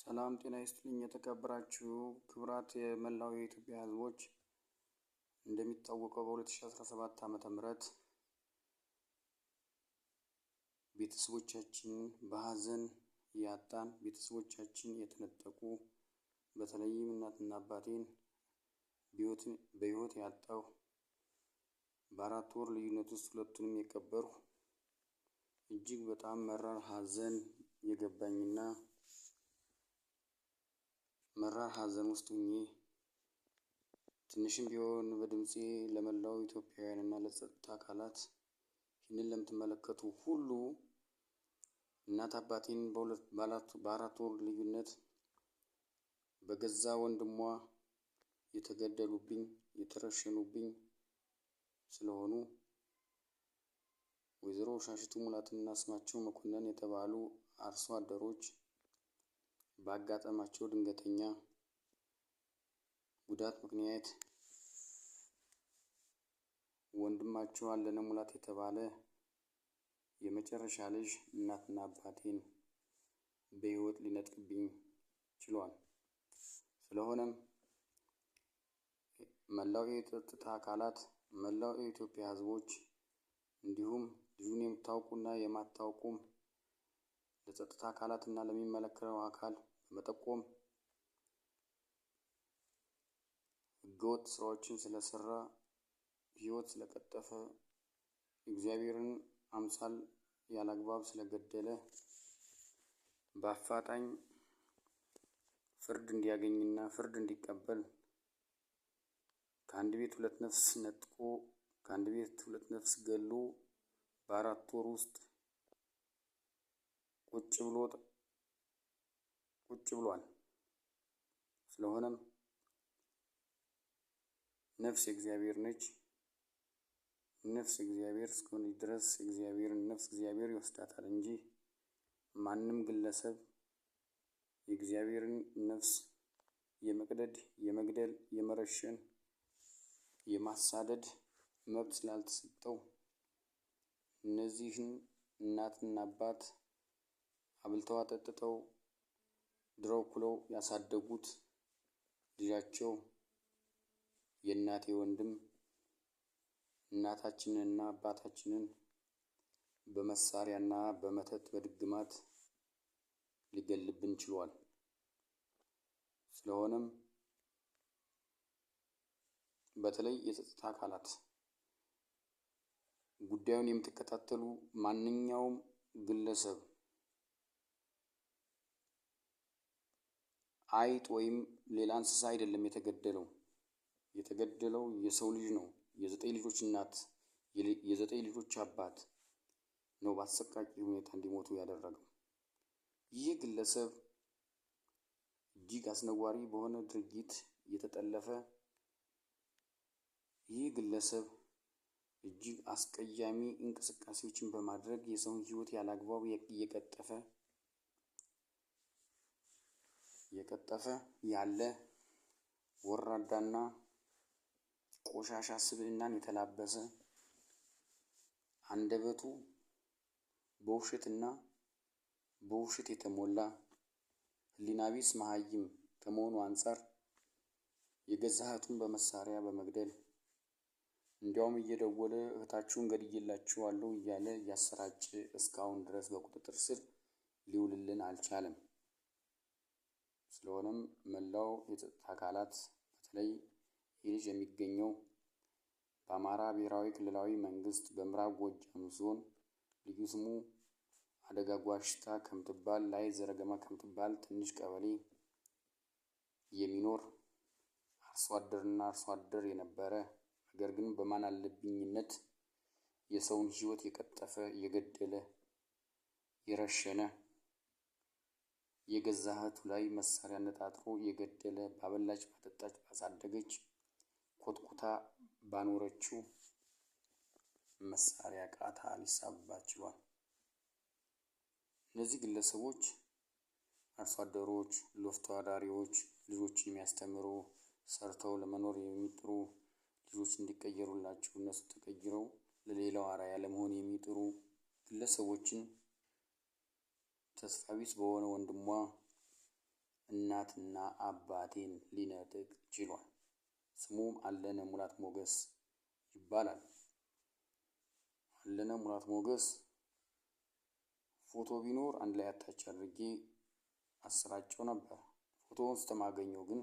ሰላም ጤና ይስጥልኝ የተከበራችሁ ክቡራት የመላው የኢትዮጵያ ሕዝቦች፣ እንደሚታወቀው በ2017 ዓ.ም ቤተሰቦቻችን በሀዘን ያጣን፣ ቤተሰቦቻችን የተነጠቁ፣ በተለይም እናትና አባቴን በሕይወት ያጣሁ፣ በ4 ወር ልዩነት ውስጥ ሁለቱንም የቀበርሁ፣ እጅግ በጣም መራር ሀዘን የገባኝና መራር ሀዘን ውስጥ ሆኜ ትንሽም ቢሆን በድምፄ ለመላው ኢትዮጵያውያን እና ለጸጥታ አካላት ይህንን ለምትመለከቱ ሁሉ እናት አባቴን በ4 ወር ልዩነት በገዛ ወንድሟ የተገደሉብኝ፣ የተረሸኑብኝ ስለሆኑ ወይዘሮ ሻሽቱ ሙላትና ስማቸው መኮንን የተባሉ አርሶ አደሮች ባጋጠማቸው ድንገተኛ ጉዳት ምክንያት ወንድማቸው አለነ ሙላት የተባለ የመጨረሻ ልጅ እናትና አባቴን በሕይወት ሊነጥቅብኝ ችሏል። ስለሆነም መላው የጸጥታ አካላት፣ መላው የኢትዮጵያ ሕዝቦች እንዲሁም ልጁን የምታውቁና የማታውቁም ለጸጥታ አካላት እና ለሚመለከተው አካል በመጠቆም ሕገወጥ ስራዎችን ስለሰራ፣ ሕይወት ስለቀጠፈ፣ እግዚአብሔርን አምሳል ያላግባብ ስለገደለ በአፋጣኝ ፍርድ እንዲያገኝና ፍርድ እንዲቀበል፣ ከአንድ ቤት ሁለት ነፍስ ነጥቆ፣ ከአንድ ቤት ሁለት ነፍስ ገሎ በ4 ወር ውስጥ ቁጭ ብሎ ቁጭ ብሏል። ስለሆነም ነፍስ የእግዚአብሔር ነች። ነፍስ እግዚአብሔር እስከሆነች ድረስ እግዚአብሔርን ነፍስ እግዚአብሔር ይወስዳታል እንጂ ማንም ግለሰብ የእግዚአብሔርን ነፍስ የመቅደድ፣ የመግደል፣ የመረሸን፣ የማሳደድ መብት ስላልተሰጠው እነዚህን እናትና አባት አብልተው አጠጥተው ድረው ኩለው ያሳደጉት ልጃቸው የእናቴ ወንድም እናታችንንና አባታችንን በመሳሪያና በመተት በድግማት ሊገልብን ችሏል። ስለሆነም በተለይ የጸጥታ አካላት ጉዳዩን የምትከታተሉ ማንኛውም ግለሰብ አይጥ ወይም ሌላ እንስሳ አይደለም የተገደለው። የተገደለው የሰው ልጅ ነው። የ9 ልጆች እናት፣ የ9 ልጆች አባት ነው በአሰቃቂ ሁኔታ እንዲሞቱ ያደረገው። ይህ ግለሰብ እጅግ አስነዋሪ በሆነ ድርጊት የተጠለፈ፣ ይህ ግለሰብ እጅግ አስቀያሚ እንቅስቃሴዎችን በማድረግ የሰውን ሕይወት ያላግባብ እየቀጠፈ እየቀጠፈ ያለ ወራዳና ቆሻሻ ስብዕናን የተላበሰ፣ አንደበቱ በውሸትና በውሸት የተሞላ ሕሊና ቢስ መሀይም ከመሆኑ አንጻር የገዛ እህቱን በመሳሪያ በመግደል፣ እንዲያውም እየደወለ እህታችሁን ገድዬላችኋለሁ እያለ እያሰራጨ እስካሁን ድረስ በቁጥጥር ስር ሊውልልን አልቻለም። ስለሆነም መላው የጸጥታ አካላት፣ በተለይ ይህ ልጅ የሚገኘው በአማራ ብሔራዊ ክልላዊ መንግስት በምዕራብ ጎጃም ዞን ልዩ ስሙ አደጋ ጓሽታ ከምትባል ላይ ዘረገማ ከምትባል ትንሽ ቀበሌ የሚኖር አርሶ አደርና አርሶ አደር የነበረ፣ ነገር ግን በማን አለብኝነት የሰውን ሕይወት የቀጠፈ፣ የገደለ፣ የረሸነ፣ የገዛ እህቱ ላይ መሳሪያ አነጣጥሮ የገደለ፣ ባበላች፣ ባጠጣች፣ ባሳደገች፣ ኮትኩታ ባኖረችው መሳሪያ ቃታ ሊሳብባት ችሏል። እነዚህ ግለሰቦች አርሶ አደሮች፣ ለፍቶ አዳሪዎች፣ ልጆችን የሚያስተምሩ፣ ሰርተው ለመኖር የሚጥሩ፣ ልጆች እንዲቀየሩላቸው እነሱ ተቀይረው ለሌላው አርአያ ለመሆን የሚጥሩ ግለሰቦችን ተስፋ ቢስ በሆነ ወንድሟ እናትና አባቴን ሊነጥቅ ችሏል። ስሙም አለነ ሙላት ሞገስ ይባላል። አለነ ሙላት ሞገስ ፎቶ ቢኖር አንድ ላይ attach አድርጌ አሰራጨው ነበር። ፎቶውን ስተማገኘው ግን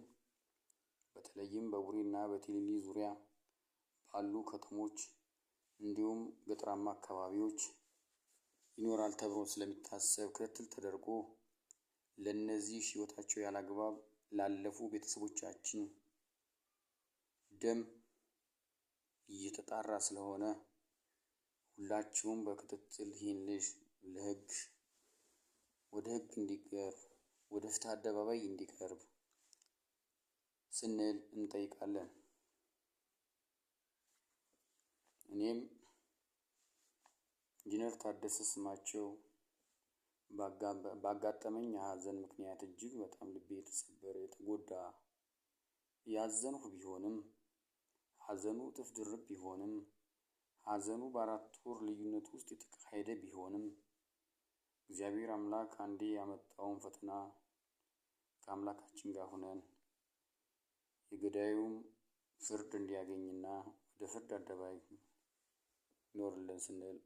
በተለይም በቡሬና በቲሊሊ ዙሪያ ባሉ ከተሞች እንዲሁም ገጠራማ አካባቢዎች ይኖራል ተብሎ ስለሚታሰብ ክትትል ተደርጎ ለእነዚህ ሕይወታቸው ያላግባብ ላለፉ ቤተሰቦቻችን ደም እየተጣራ ስለሆነ ሁላችሁም በክትትል ይህን ልጅ ለሕግ ወደ ሕግ እንዲቀርብ፣ ወደ ፍትህ አደባባይ እንዲቀርብ ስንል እንጠይቃለን። እኔም ኢንጂነር ታደሰ ስማቸው ባጋጠመኝ የሀዘን ምክንያት እጅግ በጣም ልቤ የተሰበረ፣ የተጎዳ፣ ያዘንሁ ቢሆንም፣ ሀዘኑ እጥፍ ድርብ ቢሆንም፣ ሀዘኑ በ4 ወር ልዩነት ውስጥ የተካሄደ ቢሆንም፣ እግዚአብሔር አምላክ አንዴ ያመጣውን ፈተና ከአምላካችን ጋር ሁነን የገዳዩም ፍርድ እንዲያገኝና ወደ ፍርድ አደባባይ ይኖርልን ስንል